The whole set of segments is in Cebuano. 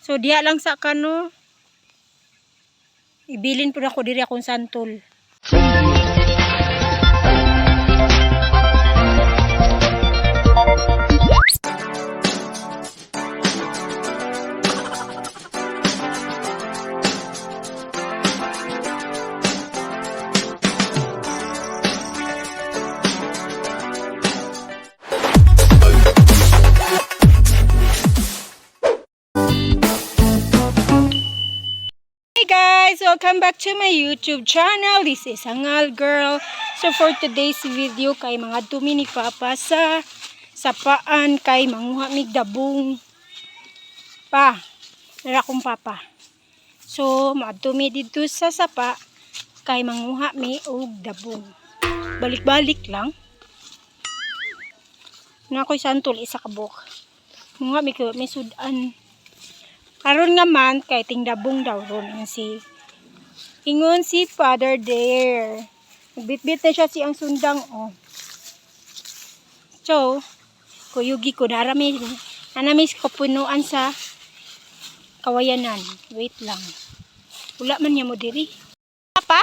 So diha lang sa kano. Ibilin pud ako diri akong santol. Hey guys! Welcome back to my YouTube channel. This is Angal Girl. So for today's video kay mga dumi ni Papa sa sapaan kay manguha mig dabong pa. Nara kong papa. So maadto mi didto sa sapa kay manguha mi og dabong. Balik-balik lang. Na ako'y santol isa ka buok. Manguha mi kay may sudan. Karon nga man kay tingdabong daw ron ang si ingon si Father there. Nagbitbit na siya si ang sundang oh. So, kuyugi ko narami anami ko punuan sa kawayanan. Wait lang. Wala man niya mo diri. Pa?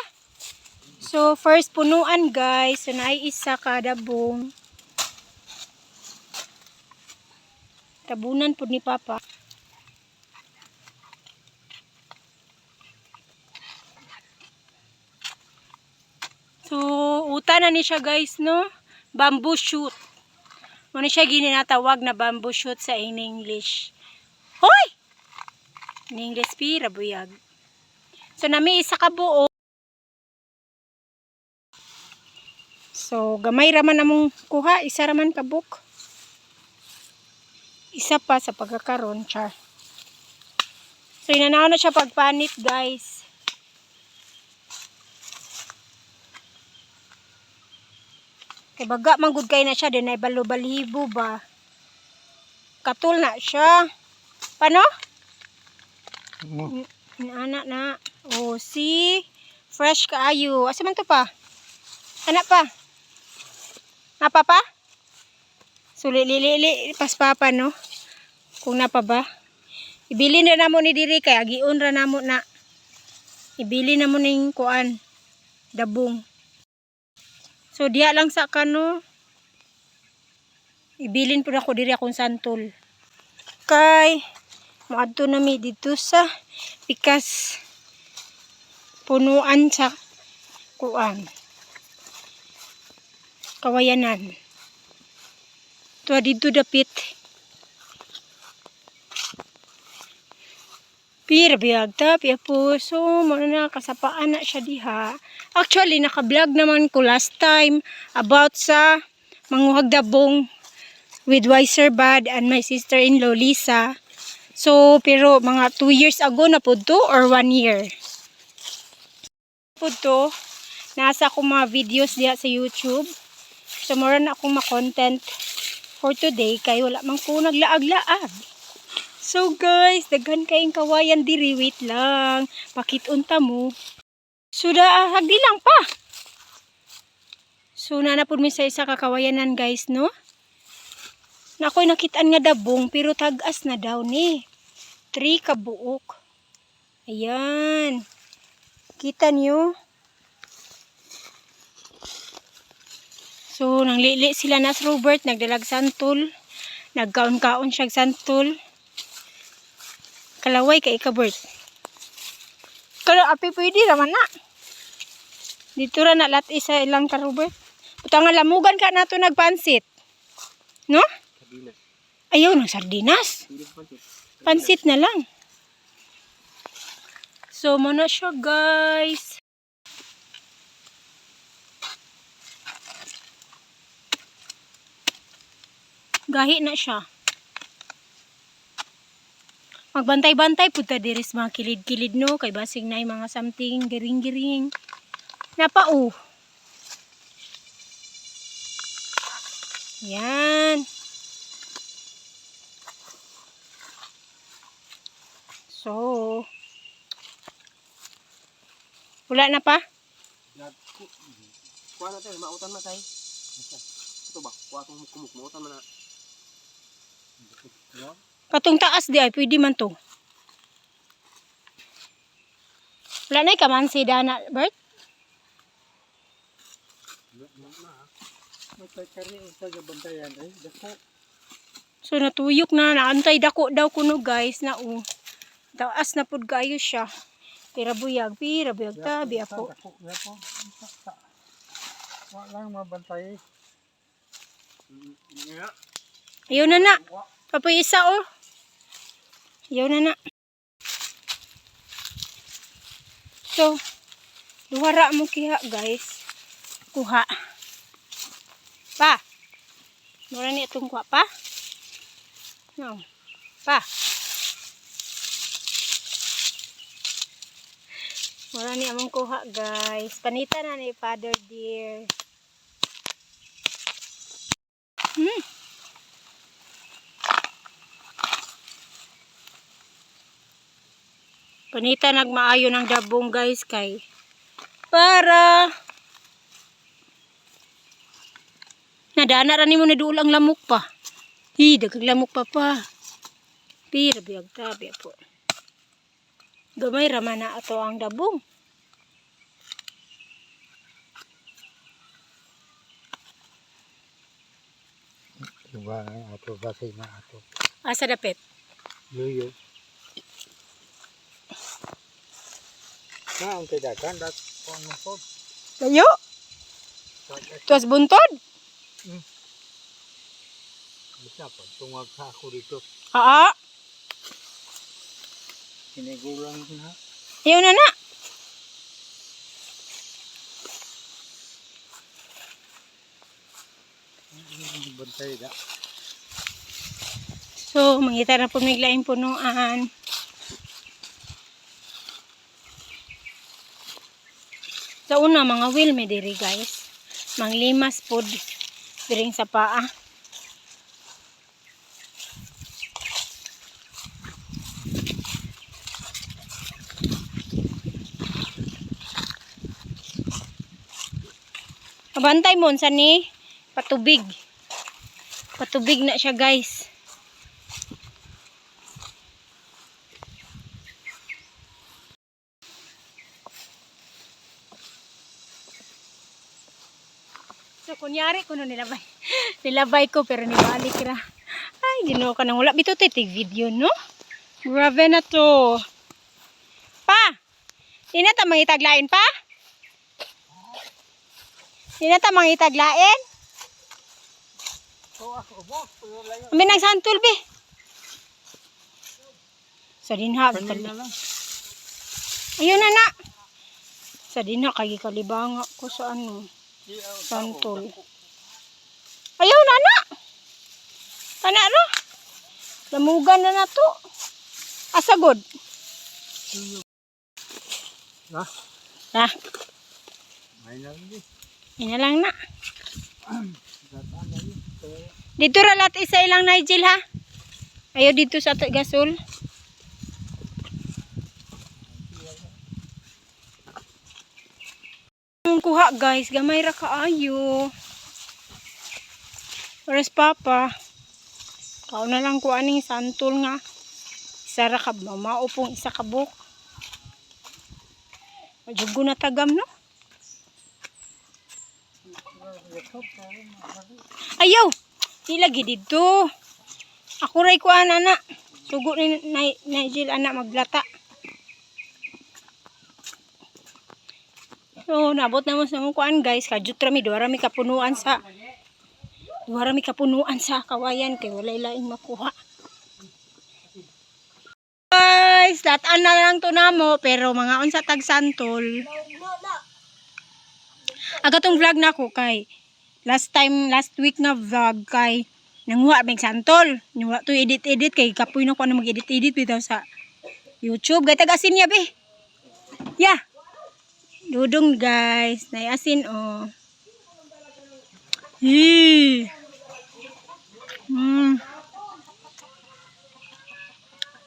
So, first punuan, guys. So, naay isa kada dabong. Tabunan pud ni Papa. So, uta na ni siya, guys, no? Bamboo shoot. Muna siya gininatawag na bamboo shoot sa in English. Hoy! In English, pira buyag. So, nami isa ka buo. So, gamay raman among kuha. Isa raman ka buok. Isa pa sa pagkakaron, char. So, inanaw na siya pagpanit, guys. Kay baga man gud kay na siya din ay balo-balibo ba. Katul na siya. Paano? Ana na. Oh, see? Fresh kaayo. Asa man to pa? Ana pa. Napa pa? Suli li li pas papa no. Kung napa ba? Ibili na namo ni diri kay agion ra namo na. Ibili na mo ning kuan dabong. So diha lang sa kano. Ibilin pud ako diri akong santol. Kay moadto na mi didto sa pikas punuan sa kuan. Kawayanan. Tuwa didto dapit. Pira biyag ta, piya po. So, muna na, kasapaan na siya diha. Actually, naka-vlog naman ko last time about sa manguhag dabong with Wiser Bad and my sister-in-law Lisa. So, pero mga 2 years ago na po to or 1 year. Po to, nasa akong mga videos diha sa YouTube. So, mura na akong ma-content for today kay wala man ko naglaag-laag. So guys, daghan kayong kawayan diri. Wait lang. Pakit-unta mo. So da, hagdi lang pa. So nana pud mi sa isa ka kawayanan, guys, no? Na ako'y nakitaan nga dabong pero tag-as na daw ni. 3 ka buok. Ayan. Kita niyo? So nanglili sila na si Robert, nagdalag santol. Nagkaon-kaon siya santol. Kalaway kay ka, Bert. Kalo api pwede raman na. Dito ra na lat isa ilang ka, Robert. Puta nga lamugan ka nato nagpansit. No? Sardinas. Ayaw ng sardinas. Hindi ko pansit. Pansit na lang. So, muna siya, guys. Gahi na siya. Magbantay-bantay pud ta diri sa mga kilid-kilid, no, kay basig na mga something giring-giring. Napa oh. Yan. So, wala na pa? Kuha na tayo, mautan na tayo. Ito ba? Kuha itong kumuk, mautan man na. Katong taas di ay pwede man to. Wala na kamansi dana, Bert? So natuyok na, naantay dako daw kuno guys na oh. Taas na pud kaayo siya. Pira buyag tabi ako. Wa lang mabantay. Ayaw na na. Papoy isa oh. Ayaw na na. So, duhara mo kiha guys. Kuha. Pa. Mura ni itong kuha pa. No. Pa. Mura ni among kuha guys. Panita na ni Father dear. Panita nagmaayo ng dabong guys kay para nadana ra nimo naduol ang lamok pa. Hi, daghang lamok pa pa. Pira biyag tabi po. Gamay ra man na ato ang dabong. Diba ato basay na ato. Asa dapit? Yuyo. Na ang kaidagan dat ko ang po. Layo. Tuas buntod. Bisa pa tungag sa ako dito. Oo. Sinigulang na. Ayaw na na. Bantay da. So, mangita na po miglaing punuan. Sa una, mga wheel may diri guys. Manglimas pod diring sa paa. Abantay mo sa ni patubig. Patubig na siya guys. So kunyari kuno nilabay. Nilabay ko pero nibalik ra. Ay, Ginoo ka nang wala bito titig video no. Grabe na to. Pa. Di na ta mangitaglain pa? Di na ta mangitaglain? Kami nang santol be. Sa dinha. Kanina lang. Ayun na na. Sa dinha kay kalibanga ko sa ano. Santol. Ayaw na na. Kana ra. Lamugan na na to. Asagod. Na. Na, May na lang di. ina lang na. Dataan na yun. Dito ra lahat isa ilang Nigel ha. Ayaw dito sa ato gasol. Ang kuha guys, gamay ra kaayo. Oras papa. Kao na lang ko aning santol nga. Isa ra ka mamaupong isa ka buok. Majugo na tagam no. Ayaw! Di lagi dito. Ako ray kuan ana. Sugo ni Nigel ana maglata. So, nabot na mo sa mong kuan guys. Kajut rami, duha rami kapunuan sa kawayan kay walay laing makuha. Guys, lataan na lang to namo pero mga unsa tag santol. Aga tong vlog na ko kay last time last week na vlog kay nanguha mig santol. Nyuwa to edit edit kay kapoy na ko ano mag-edit edit bitaw sa YouTube. Gay tag asin ya be. Ya. Dudong guys, nay asin oh. Hee.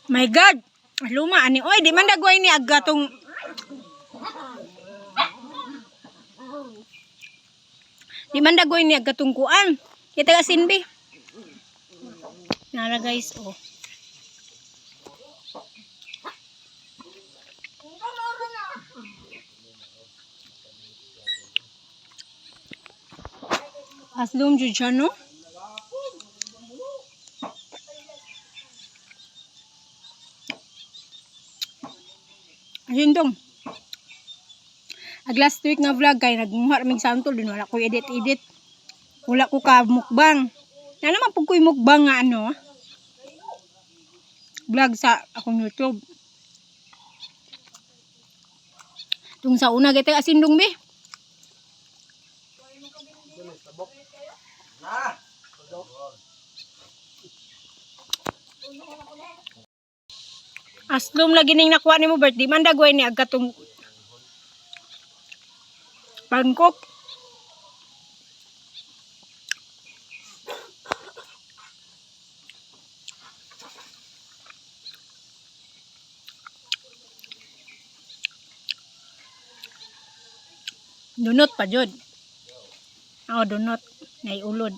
My God. Luma ani oy di man dagway ni aga tong di man dagway ni aga tong kuan. Kita asin be. Nara guys oh. Aslom jud siya, no? Ayun dong. Ag last week nga vlog kay nagmuha raming santol din, wala ko edit edit. Wala ko ka mukbang. Na naman pud ko'y mukbang nga ano. Vlog sa akong YouTube. Tung sa una gitay asin dong be. Aslom lagi ning nakuha nimo, Bert, di man dagway ni ag katong Bangkok. Dunot pa jud. Oh, dunot nay ulod.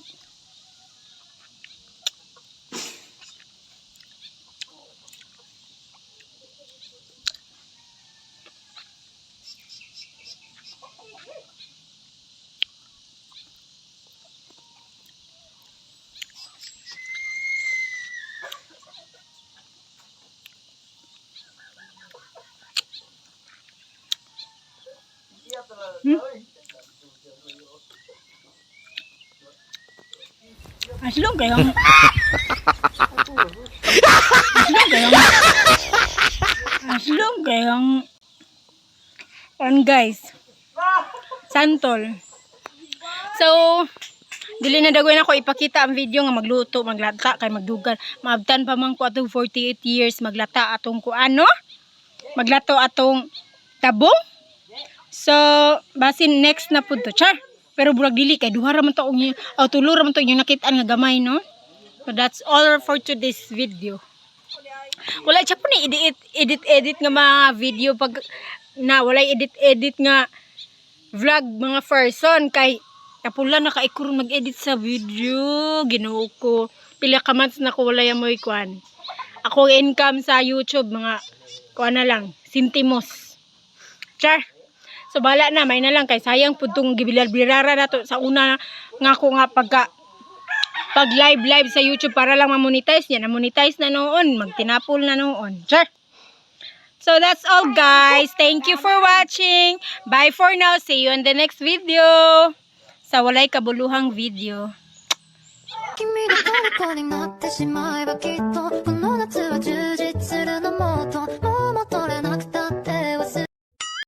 Aslong kayo. Aslong kayo. Aslong kayo. On, guys. Santol. So, dili na dagway na ko ipakita ang video nga magluto, maglata kay magdugan. Maabtan pa man ko atong 48 years maglata atong kuano? Maglato atong tabong. So, basin next na pud to, char. Pero burag dili kay duha ra man to ang o tulo ra man to yung nakitaan nga gamay, no? So that's all for today's video. Wala siya po ni edit edit edit nga mga video pag na wala edit edit nga vlog mga person kay kapula na kaikuro mag-edit sa video. Ginoo ko. Pila ka months na ko wala yamoy kwan. Ako income sa YouTube mga kuan na lang, sintimos. Char. So bala na may na lang kay sayang pud tong gibilar-birara nato sa una nga ko nga pagka pag live live sa YouTube para lang ma-monetize niya. Na-monetize na noon, magtinapol na noon. Char. So that's all, guys. Thank you for watching. Bye for now. See you in the next video. Sa walay kabuluhang video. 君の虜になってしまえばきっとこの夏は充実するの。